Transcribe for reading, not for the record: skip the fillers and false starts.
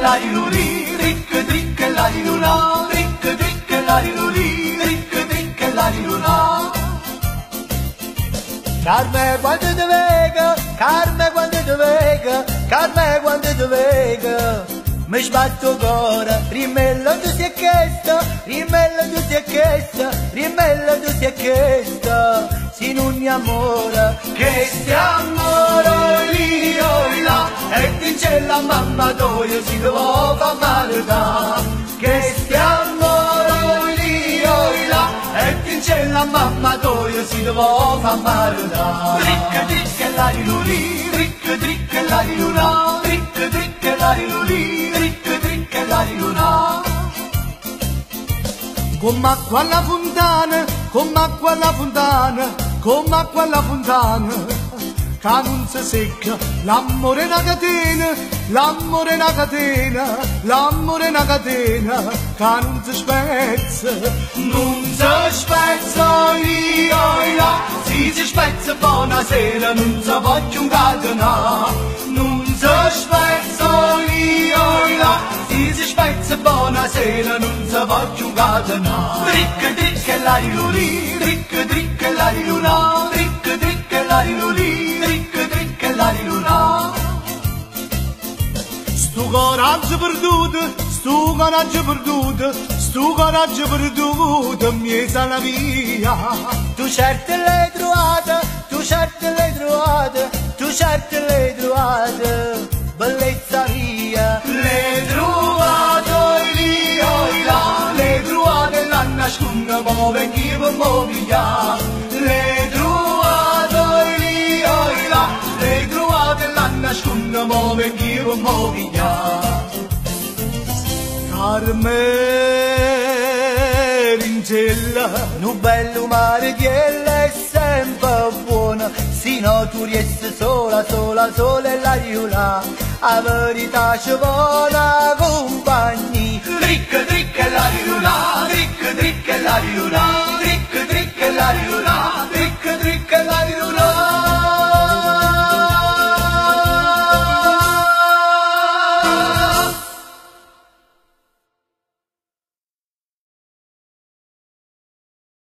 la ri lu ri, tric tric la ri lu la, tric tric la ri lu ri, tric tric la ri lu la. Carme quando te vedo, Carme quando te vedo, Carme quando te vedo, mi sbatto il cuore, rimello tu sei questa, rimello tu sei questa, rimello tu sei questa, se non è amore, che amore io là, e dice la mamma tua si deve far male da, che amore io là, e dice la mamma tua si deve far male da. Tric tric la ri lu ri, tric tric la ri lu la, tric tric la ri lu ri, tric tric la ri lu la. Come acqua alla fontana, come acqua alla fontana, come acqua alla fontana, che non si secca, l'amore è una catena, l'amore è una catena, l'amore è una catena, che non si spezza. Non si spezza io là, si si spezza buonasera, non si può più incatenare. Non si spezza io là, si si spezza buonasera, non si può più incatenare. Tric tric la ri lu ri, tric tric la ri lu la, tric tric la ri lu ri, tric tric la ri lu la. Sto coraggio perduto, sto coraggio perduto, sto coraggio perduto, mi sa la via. Tu certe l'hai trovata, tu certe l'hai trovata, tu certe l'hai trovata, bellezza mia. Le trovate io là, le trovate là nasconde, mo vengo mo via. Le trovate io là, le trovate là nasconde, mo vengo mo via. Carmerincella, Nu bello mare che è sempre buono, se no tu riesci sola, sola, sola e la riula, la verità ci vuole una compagnia. Tric, tric, la riula, tric, tric, la riula, tric, tric, la riula.